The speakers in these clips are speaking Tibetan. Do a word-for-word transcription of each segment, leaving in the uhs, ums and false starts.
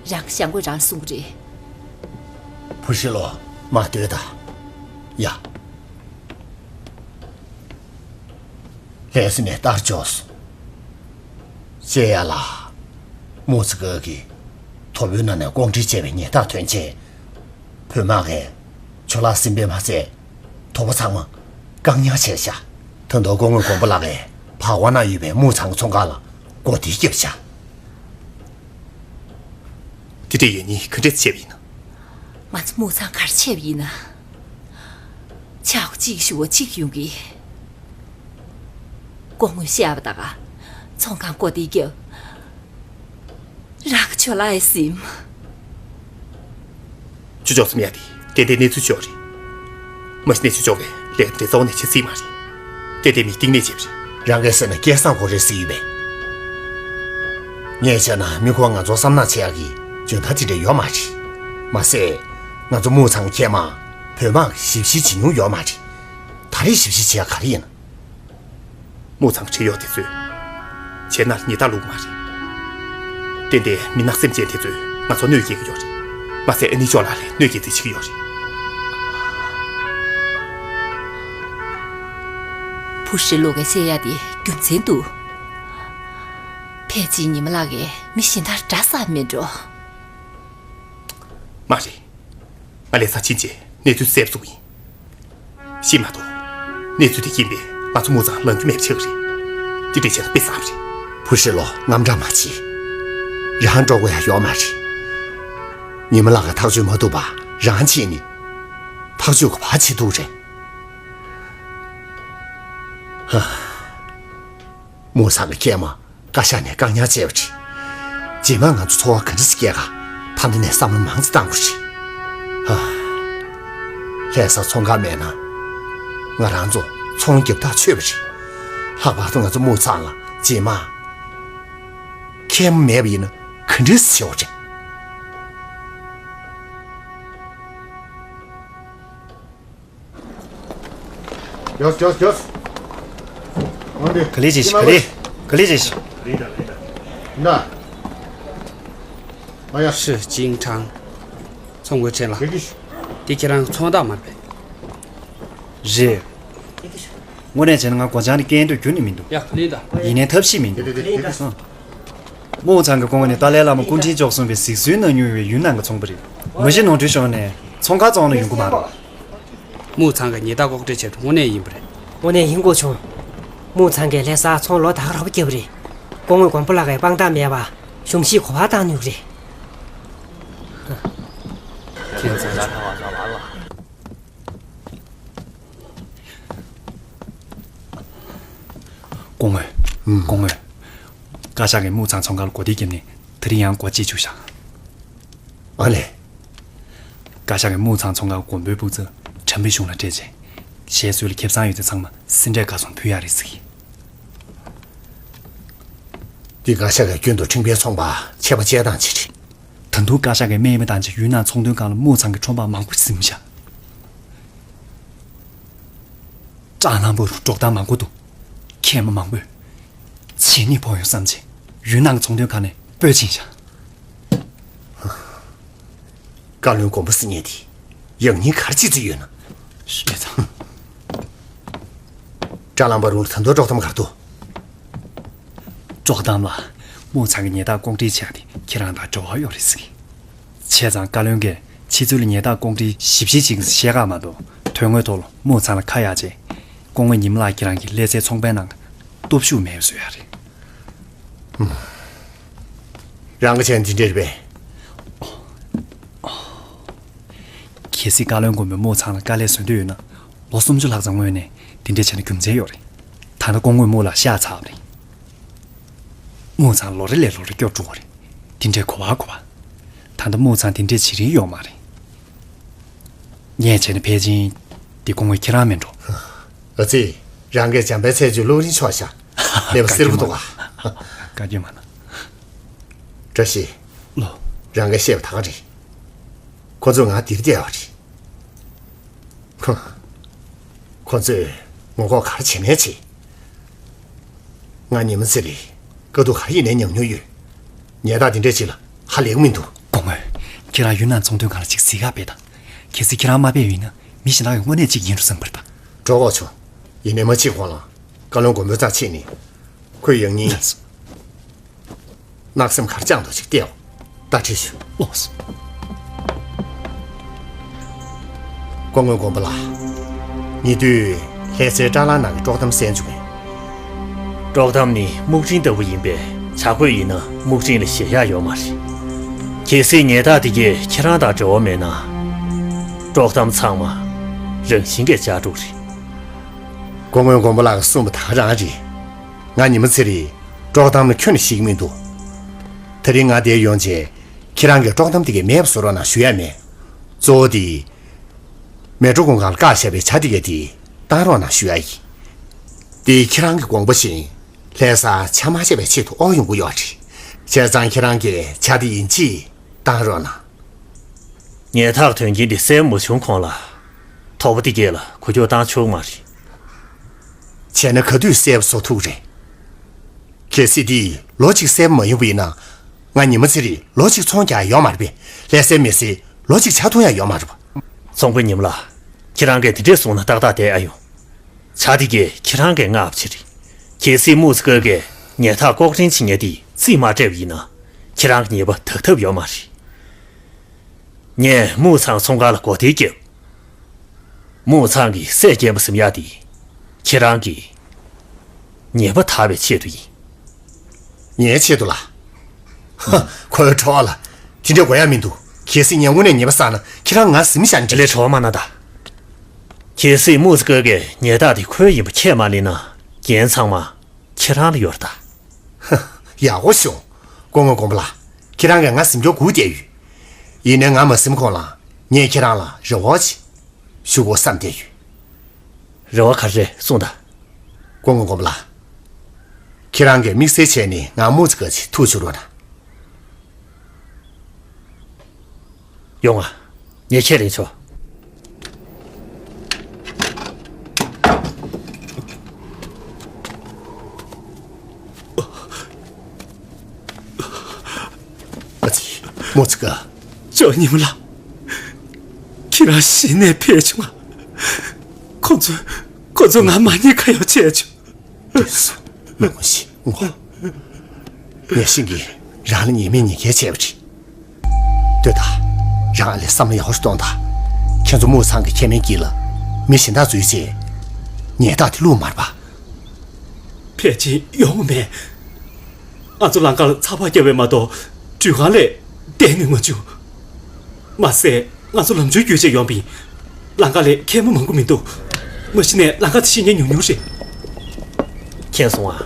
རང་གི་བྱ་དགོས་རང་གསུང་གི་རེད། བུ་ཧྲི་ལོ། མ་སྡོད་དང་། ཡ། ལྷ་ས་ནས་ལྟར་འབྱོར་སོང་། ཅེ་ཡ་ལ། མུ་ཚ་ཀ་གིས་དོ་པོའི་ནང་ནས་ལྐོག་འདྲེན་བྱས་པའི་ཉལ་ཐག་ཐོན་རྗེས། བོད་དམག་གིས་ཇོ་ལགས་སེམས་པས་མ་ཚད། དོ་པོ་ཚང་མ་བཀག་ཉར་བྱས་བཞག་ད་དུང་སྐུ་ངོ་མགོན་པོ་ལགས་ཀྱིས་བར་སྐོར་ན་ཡོད་པའི་མུ་ཚང་གི་ཚོང་ཁང་ལ་སྒོ་རྡེབ་བརྒྱབ་བཞག་དེ་འདྲ་ཡོད་ནི་ག་འདྲས་བྱས་པ་ཡིན་ན། ང་ཚོ་མུ་ཚང་ག་རེ་བྱས་པ་ཡིན་ན། ཆག་སྒོ་གཅིག་གཞུག་གུ་གཅིག་ཡོང་གི། སྐུ་ངོས་བཤད་པ་ལྟར་ཚོང་ཁང་སྒོ་རྡེབ་བརྒྱབ། རང་གི་ཇོ་ལགས་ཡ་ཟིན། ཅོ་ཅོག་ཙམ་ཡ་དེ་ཏན་ཏན་གནས་ཚུལ་ཅོག་རེད། མ་གཞི་གནས་ཚུལ་ཅོག་པའི་ལས་དེ་གཙོ་བོ་ནས་བྱེད་སྲིད་མ་རེད། ཏན་ཏན་མི་གཏིང་ནས་བྱེད་པ་རེད། རང་གིས་ཟེར་ན་སྐལ་བཟང་ཁོ་རེ་སྲིད་ཡོད་པས། ངས་བྱས་ན་མི་ཁོ་ང་ཚོ་བསམ་ན་ཆེ་ཡག་གི་འཇོན་ཐང་ཅི་འདྲ་ཡོད་མ་རེད། མ་ཟད། ང་ཚོ་མུ་ཚང་ཁྱེད་མ་བོད་དམག་གི་ཞིབ་བཤེར་བྱེད་མྱོང་ཡོད་མ་རེད། ད་རེས་ཞིབ་བཤེར་བྱེད་ཡག་ག་རེ་ཡིན། མུ་ཚང་ཁྲེལ་ཡོད་དེ་ཚོས། བྱས་ན་ཉེས་རྡུང་བླུགས་མ་རེད། ཏན་ཏན་མི་ནག་སེམས་ཅན་དེ་ཚོས་ང་ཚོ་གནོད་སྐྱེལ་གྱི་ཡོད་རེད། མ་ཟད་ཨ་ནེ་ཅོ་ལགས་ལ་གནོད་སྐྱེལ་རྩིས་བྱེད་ཀྱི་ཡོད་རེད། བུ་ཧྲི་ལོ་གིས་བཤད་ཡ་དེ་རྒྱུ་མཚན་འདུག་ཕལ་ཆེར་ཉི་མ་ལགས་ཀྱིས་མི་གཞན་དག་དགྲ་བསགས་མེད་འགྲོ། མ་རེད། ང་ལྷ་ས་ཕྱིན་རྗེས་གནས་ཚུལ་གསལ་པོ་བཟོ་གི་ཡིན། ཤེས་མ་གཏོགས། གནས་ཚུལ་དེ་ཡིན་པས་ང་ཚོ་མུ་ཚང་ལངས་རྒྱུ་མེད་པ་ཆགས་ཀྱི་རེད། དེ་འདྲ་བྱས་ན་དཔེ་བཟང་བ་རེད། བུ་ཧྲི་ལོ། དངངས་སྐྲག་མ་བྱེད། རང་འགྲོ་དགོས་ཡ་ཡོད་མ་རེད། ཉི་མ་ལགས་ཀྱིས་ཐག་གཅོད་མ་ཐུབ་པ་རང་བྱས་ནས། ཐག་གཅོད་ག་པར་བྱེད་ཐུབ་རེད། ཧ། མུ་ཚང་གི་སྐྱེས་མ། བཀའ་ཤག་ནས་བཀག་ཉར་བྱས་པ་རེད། རྗེས་མ་ང་ཚོ་འཚོ་བ་ག་འདྲ་སེ་སྐྱེལ་ག་ད་ལྟ་ནས་བསམ་བློ་མང་ཙམ་བཏང་དགོས་རེད། ཧ། ལྷ་ས་ཚོང་ཁང་མེད་ན། ང་རང་ཚོ་ཚོང་རྒྱབ་ཐག་ཆོད་པ་རེད། ལྷག་པར་དུ་ང་ཚོ་མུ་ཚང་ལ་རྗེས་མ། མཁལ་མ་མེད་པ་ཡིན་ན་ག་འདྲ་སེ་བྱེད་དགོས་རེད། ཡོས་ཡོས་ཡོས། འོན་ཏེ། ག་ལེ་ཅི་ཞིག་ག་ལེ། ག་ལེ་ཅི་ཞིག་ན། ཨ་ཡ། ཧྲི་ཅིང་ཁྲང་། ཚོང་དཔོན་ཁྲེན་ལགས། དེ་ཁྱེད་རང་ཚོང་བདག་མ་རེད་པས། རེད། དངོས་གནས་བྱས་ན་ང་སྒོ་བྱང་ནས་སྐད་འདོད་ཁྱོན་ནས་མི་འདུག་ཡ་ག་ལེ་ད། ཡིན་ནའི་ཐབས་ཤེས་མི་འདུག་ཨ། མུའུ་ཚང་གི་སྐུ་ངོ་ནི་ཏཱ་ལའི་བླ་མ་སྐུ་ཕྲེང་བཅུ་གསུམ་པའི་གཟིགས་ཚུལ་གནང་མྱོང་བའི་ཡུན་ནན་གྱི་ཚོང་པ་རེད། མ་གཞི་ནོར་འཁྲུལ་བྱུང་ནས་ཚོང་ཁང་བཙོང་ན་ཡོང་གི་མ་རེད། མུའུ་ཚང་གིས་ཉེས་རྡུང་ལྐོག་འདྲེན་བྱས་པ་དངོས་གནས་ཡིན་པ་རེད། དངོས་གནས་ཡིན་དགོས་བྱུང་། མུའུ་ཚང་གིས་ལྷ་སར་ཚོང་ལོ་ད་ག་རོབ་བརྒྱབ་པ་རེད། སྐུ་ངོ་མགོན་པོ་ལགས་ཀྱི་དཔང་རྟགས་མེད་པར་གཞུང་བཞེས་གོ་བ་བཏང་ནུས་ཀྱི་རེད། ཁྱེད་ཚོ། སྐུ་ངོ། ཨུམ། སྐུ་ངོ། བཀའ་ཤག་གིས་མུའུ་ཚང་ཚོང་ཁང་ལ་སྒོ་རྡེབ་བརྒྱབ་ནས་དེ་རིང་ཡང་སྒོ་ཕྱེ་བཅུག་བཞག་ཨ་ལས། བཀའ་ཤག་གིས་མུའུ་ཚང་ཚོང་ཁང་མགོན་པོའི་ཕུག་རྩ་ཁྲམ་པའི་གཞུང་ལ་སྤྲད་རྗེས། ཞལ་གསོལ་ལ་ཁེ་བཟང་ཡོད་དེ་ཚང་མ་སེ་འབྲས་དགའ་ཚོར་ཕུལ་ཡག་རེད་ཟེར་གི། འདི་བཀའ་ཤག་གི་རྒྱུན་དུ་ཁྲིམས་འགལ་ཚོང་པ་ཆད་པ་བཅད་སྟངས་ཅིག་རེད། ད་དུང་བཀའ་ཤག་གིས་སྨན་མི་དང་བཅས་ཡུན་ནན་ཚོང་དོན་ཁང་ལ་མུའུ་ཚང་གི་ཁྲོམ་པ་མང་པོ་ཟིན་བཞག་ཀྲང་ལང་པོ་རུ་འབྲོག་ཐང་མང་པོ་འདུག་མཁལ་མ་མང་པོས་བྱས་ཉེས་ཕོག་ཡོང་བསམ་བྱས་ཡུན་ནན་གྱི་ཚོང་དོན་ཁང་ནས་སྤོས་ཕྱིན་བཞག་བཀའ་བློན་མགོན་པོ་ཟེར་མཁན་དེ་ཡང་སྙིང་ག་རེ་ཅིག་ཙམ་ཡོད་ན། ཤེས་ཙང་། ཀྲང་ལང་པོ་རུ་ད་དུང་དཀྲོག་གཏམ་ག་རེ་འདུག་དཀྲོག་གཏམ་ལ། མུའུ་ཚང་གིས་ཉེས་རྡུང་ལྐོག་འདྲེན་བྱས་ཏེ་ཁྱེད་རང་དང་འབྲེལ་བ་ཡོད་རེད་ཟེར་གི། བྱས་ཙང་བཀའ་བློན་གྱིས་ཕྱི་ཚུལ་ལ་ཉེས་རྡུང་ལྐོག་འདྲེན་ཞིབ་བཤེར་བྱེད་ཀྱི་ཟེར་བཤད་ཁག་མ་གཏོགས་དོན་དངོས་ཐོག་ལ་མུའུ་ཚང་ལ་ཁ་གཡར་རྗེས། སྐུ་ངོ་ཉི་མ་ལགས་ཁྱེད་རང་གིས་ཀླད་རྩའི་ཚོང་པའི་ནང་སྟོབས་ཤུགས་མེད་པ་བཟོ་ཡག་རེད། རང་གི་བྱས་ན་འདི་འདྲ་རེད་པས། གལ་སྲིད་བཀའ་བློན་མགོན་པོས་མུའུ་ཚང་ལ་དཀའ་ལས་བཟོ་འདོད་ཡོད་ན། ལོ་སུམ་ཅུ་ལྷག་ཙམ་སྔོན་ནས་འདི་འདྲ་བྱས་ན་རྒྱུ་མཚན་ཡོད་རེད། ད་ལྟ་སྐུ་ངོས་མུའུ་ལ་ཤ་ཚ་བ་རེད། མུའུ་ཚང་ལོ་རེ་ལས་ལོ་རེ་སྐྱོ་འགྲོ་བ་རེད། དེ་འདྲའི་གོ་བ་གོ་བ། ད་ལྟ་མུའུ་ཚང་དེ་འདྲའི་བྱེད་རིན་ཡོད་མ་རེད། ངས་བྱས་ན་ཕལ་ཆེར་འདི་སྐུ་ངོ་ཁྱེད་རང་མིན་འགྲོ། ཨ་ཙི། རང་གིས་འཇམ་དཔལ་ཚེ་མཆོག་བློ་རིག་མཆོག་ཤག་ལེབ་སེར་པོ་འདུག་ག་བཀའ་བཀྱོན་མ་གནང་། བཀྲ་ཤིས། ལོ། རང་གིས་བཤད་པ་ད་ག་རེད། ཁོ་ཚོས་ང་འདིར་བསྡད་པ་རེད། ཁོ། ཁོ་ཚོས་ངོ་ལྐོག་ག་རེ་བྱེད་ནའི་བྱེད། ང་ཉི་མ་ཚེ་རིང་དཀའ་སྡུག་ག་རེ་ཡིན་ནའི་མྱོང་མྱོང་ཡོད། ཉེས་རྡུང་འདི་འདྲ་ཅིག་ལ་ཧ་ལས་ཀྱི་མི་འདུག་སྐུ་ ཁྱེད་རང་ཡུན་ནན་ཚོང་དོན་ཁང་ལ་ཅིག་གཟིགས་ག་ཕེབས་དང་། གལ་སྲིད་ཁྱེད་རང་མ་ཕེབས་ཡིན་ན་མི་གཞན་དག་གིས་དངོས་གནས་ཅིག་ཡིན་འགྲོ་བསམ་པར་ད། འགྲོ་དགོས་བྱུང་། ཡིན་ནའི་མ་ཕྱིན་གོང་ལ་བཀའ་བློན་མགོན་པོའི་རྩར་ཕྱིན་ནས་ཁོས་ཡང་སྙིང་། ལགས་སོ། གནག་སེམས་གར་བཅངས་འདུག་ཅིག་བལྟའོ། བརྡ་འཕྲིན་ཞུ། ལགས་སོ། སྐུ་ངོ་མགོན་པོ་ལགས། ཉེ་དུས་ལྷ་སའི་བཀྲ་ལམ་ནང་གི་དཀྲོག་གཏམ་གསན་བྱུང་ངས། དཀྲོག་གཏམ་ནི་སྨུག་སྤྲིན་ལྟ་བུ་ཡིན་པས་བྱ་རྒོད་ཡིན་ན་སྨུག་སྤྲིན་ལ་གཞལ་ཡག་ཡོད་མ་རེད། གལ་སྲིད་ཉལ་ཐ་དེ་གས་ཁྱེད་རང་དང་འབྲེལ་བ་མེད་ན། དཀྲོག་གཏམ་ཚང་མ་རང་བཞིན་གྱིས་ལྕགས་སྒྲོག་རེད། སྐུ་ངོ་མགོན་པོ་ལགས་ཀྱིས་གསུངས་པ་ད་ག་རང་རེད། ང་ཉི་མ་ཚེ་རིང་དཀྲོག་གཏམ་ལ་ཁྱོན་ནས་ཞེད་ཀྱི་མི་འདུག། དེ་རིང་ང་འདིར་ཡོང་རྗེས་ཁྱེད་རང་གིས་དཀྲོག་གཏམ་དེ་གས་མེད་པ་བཟོ་རོགས་གནང་ཞུ་ཡ་མེད། གཙོ་བོ་དེ། མལ་གྲོ་གུང་སྒང་ལ་བཀག་བཞག་པའི་བྱ་དེ་གས་དེ་བཏང་རོགས་གནང་ཞུ་ཡ་ཡིན། དེ་ཁྱེད་རང་གི་དགོངས་པ་བཞིན་ལྷ་སར་བྱ་མ་ཆད་པའི་ཆེད་དུ་དབོར་ཡོང་གི་ཡོད་རེད། བྱས་ཙང་ཁྱེད་རང་གིས་བྱ་དེ་ཡིན་གཅིག་བཏང་རོགས་གནང་། ཉལ་ཐ་དོན་རྐྱེན་དེ་གསལ་པོ་མ་བྱུང་གོང་ལ། དོགས་པ་དེ་གས་ལ་འགུལ་སྐྱོད་བཏང་ཆོག་གི་མ་རེད། བྱས་ན་ག་དུས་གསལ་པོ་བཟོ་ཐུབ་རེད། གལ་སྲིད་དེ་ལོ་གཅིག་གསལ་པོ་མ་ཡོང་བ་ཡིན་ན། ང་ཉི་མ་ཚེ་རིང་ལོ་གཅིག་ཚོང་རྒྱག་ཡ་ཡོད་མ་རེད་པས། ལྷ་སའི་མི་སེར་ལོ་གཅིག་ཇ་འཐུང་ཡ་ཡོད་མ་རེད་པ། ཚོང་དཔོན་ཉི་མ་ལགས། ཁྱེད་རང་གིས་དེ་འདྲས་གསུངས་ན་ཏག་ཏག་བསྡད་ཨ་ཡོང་། བྱ་དེ་གས་ཁྱེད་རང་གིས་མངགས་པ་ཅིག་རེད། གལ་སྲིད་དམུ་ཚ་ཀ་གིས་ཉལ་ཐ་ལྐོག་འདྲེན་བྱེད་མཁན་དེ་རྩིས་མ་སྤྲད་པ་ཡིན་ན། ཁྱེད་རང་གི་ཉེས་པ་དག་ཐབས་ཡོད་མ་རེད། ངས་དམུ་ཚང་ཚོང་ཁང་ལ་གོ་བདེ་བརྒྱབ། དམུ་ཚང་གི་སྲས་རྒན་པ་ཟིན་ཡག་དེ་ཁྱེད་རང་གི་ཉེས་པ་དག་པའི་ཆེད་དུ་ཡིན། ངའི་ཆེད་དུ་ལ། ཧ། ཁོའི་ཁྲོ་བ་ལ། དེ་འདྲ་དགོས་ཡ་མི་འདུག། གལ་སྲིད་ངས་དངོས་གནས་ཉེས་པ་བསགས་ན་ཁྱེད་རང་ང་ཟིན་བཞག་ནས་ལས་འགྲིག་ཁྲོ་བ་མ་ན་ད། གལ་སྲིད་དམུ་ཚ་ཀ་གིས་ཉལ་ཐ་དེ་ཁོའི་ཡིན་པ་ཁས་མ་ལེན་ན། འགན་ཚང་མ་ཁྱེད་རང་ལ་ཡོད་རེད་ད། ཧ། ཡག་པོ་བྱུང་། སྐུ་ངོ་མགོན་པོ་ལགས། ཁྱེད་རང་གིས་ང་ཟིན་སྐྱོར་སྒུག་བསྡད་ཡོད། ཡིན་ནའི་ང་མ་ཟིན་གོང་ལ་ངས་ཁྱེད་རང་ལ་རེ་བ་ཅིག་ཞུ་དགོས་བསམ་བསྡད་ཡོད། རེ་བ་ག་རེ་རེད་གསུངས་དང་། སྐུ་ངོ་མགོན་པོ་ལགས། ཁྱེད་རང་གིས་དམིགས་བསལ་བྱས་ནས་ང་དམུ་ཚ་ཀ་ཅིག་ཐུག་བཅུག་རོགས་གནང་། ཡོང་ང་། ངས་ཁས་ལེན་ཆོག། ཨ་ཙི། དམུ་ཚ་ཀ། ཇོ་ཉི་མ་ལགས། ཁྱེད་རང་གཞི་ནས་ཕེབས་བྱུང་ང་། ཁོ་ཚོས་ཁོ་ཚོས་ང་མ་ཉེས་ཁ་གཡོགས་བྱས་བྱུང་། མི་དགོངས་ཞེས་དངོས། ངས་ཤིང་གིས་རང་ལ་ཉེས་མེད་ཉེས་འགེལ་བྱས་པ་རེད། ལྟོས་དང་། རང་ཨ་ལས་བསམ་བློ་ཡག་པོ་ཞིག་གཏོང་དང་། ཁྱེད་ཚོ་དམུ་ཚང་གི་ཁྱད་མེད་དཀྱིལ་ལ་མི་གཞན་དག་འཛུལ་རྗེས་ཉལ་ཐ་དེ་བླུགས་མ་རེད་པ། ཕལ་ཆེར་ཡོང་མེད། ང་ཚོ་ལམ་ཁར་ཚ་བ་བརྒྱབ་པས་མ་གཏོགས་འགྲུལ་ཁང་ལས་བསྡད་ནུས་མ་བྱུང་། མ་ཟད་ང་ཚོ་ལམ་ཆུང་བརྒྱུད་བྱས་ཡོང་པས། ལམ་ཁ་ལ་མཁལ་མ་མང་པོ་མི་འདུག། མ་གཞི་ནས་ལམ་ཁ་དེ་བཤིག་མཁན་ཉུང་ཉུང་རེད། མཁྱེན་སོང་ཨ།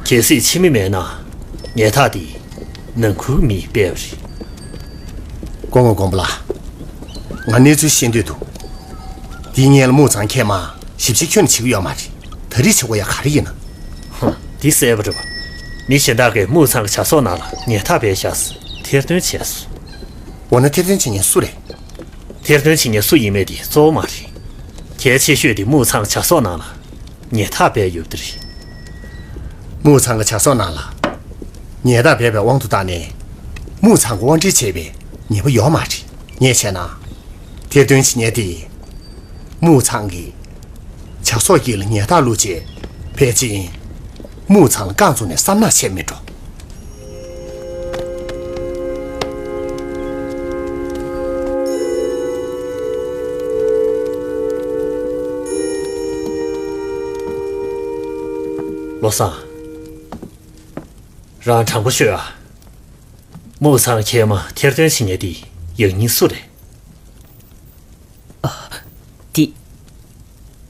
གལ་སྲིད་ཕྱི་མི་མེད་ན། ཉལ་ཐ་དེ་ནང་ཁུལ་མིས་སྤེལ་བ་རེད། སྐུ་ངོ་མགོན་པོ་ལགས། ང་གནས་ཚུལ་ཤེས་འདོད་འདུག། དེའི་སྔོན་ལ་དམུ་ཚང་ཁྱེད་མ་ཞིབ་བཤེར་ཁྱོན་ནས་བྱེད་ཀྱི་ཡོད་མ་རེད། ད་རེས་བྱེད་དགོས་ཡ་ག་རེ་ཡིན་ན། ཧུམ། འདི་གསལ་པོ་རེད་པ། མི་གཞན་དག་གིས་དམུ་ཚང་གི་བྱ་གསོག་ནང་ལ་ཉལ་ཐ་སྦས་བཞག་ཟེར་ཐེར་འདོན་བྱས་སོང་། འོ་ན་ཐེར་འདོན་བྱེད་མཁན་སུ་རེད། ཐེར་འདོན་བྱེད་མཁན་སུ་ཡིན་མིན་དེ་གཙོ་བོ་མ་རེད། གལ་ཆེ་ཤོས་དེ་དམུ་ཚང་གི་བྱ་གསོག་ནང་ལ་ཉལ་ཐ་སྦས་ཡོད་པ་དེ་རེད། དམུ་ཚང་གི་བྱ་གསོག་ནང་ལ་ཉལ་ཐ་སྦས་པའི་དབང་དུ་བཏང་ནས་དམུ་ཚང་གི་དབང་འབྲེལ་བྱས་པའི་ཉེས་པ་ཡོད་མ་རེད། ངས་བྱས་ན། ཐེར་འདོན་བྱེད་མཁན་དེ་དམུ་ཚང་གི་བྱ་གསོག་དཀྱིལ་ལ་ཉལ་ཐ་བླུགས་རྗེས་ཕལ་ཆེར་དམུ་ཚང་ལ་རྐང་བཙུགས་ནས་བསམ་ནག་བྱས་མེད་འགྲོ། བློ་བཟང་། རང་དྲང་པོ་ཤོད་ཨ། དམུ་ཚང་ཁྱེད་མ་ཐེར་འདོན་བྱེད་མཁན་དེ་ཡང་སྙིང་སུ་རེད། ཨ། དེ།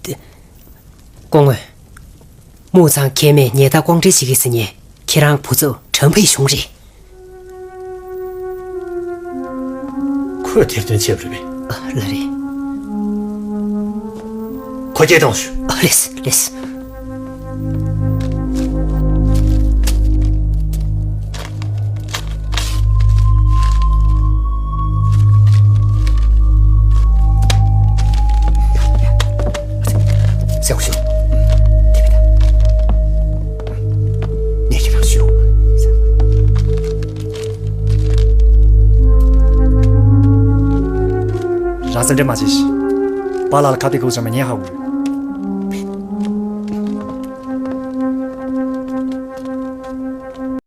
དེ། སྐུ་ངོ། དམུ་ཚང་ཁྱེད་མས་ཉལ་ཐ་དབང་འབྲེལ་བྱེད་ཀྱི་ཟེར་ནས་ཁྱེད་རང་བུ་ཚབ་དྲང་པའི་གཞུང་རེད། ཁོས་ཐེར་འདོན་བྱས་པ་རེད་པས། ཨ། ལགས་རེད། ཁོ་སྐད་གཏོང་ཞུ། ཨ། ལགས་སོ། ལགས་སོ། ཟེར་གོ་ཞུ། དེ་བས་ད། ངས་ཁྱེད་རང་ཞུ། ལགས་སེ། འདྲེ་མ་བྱེད་ཤིག་པཱ་ལགས་ལ་ཁ་གཏད་དགོས་བྱུང་མ་ཉན་ཧ་གོ།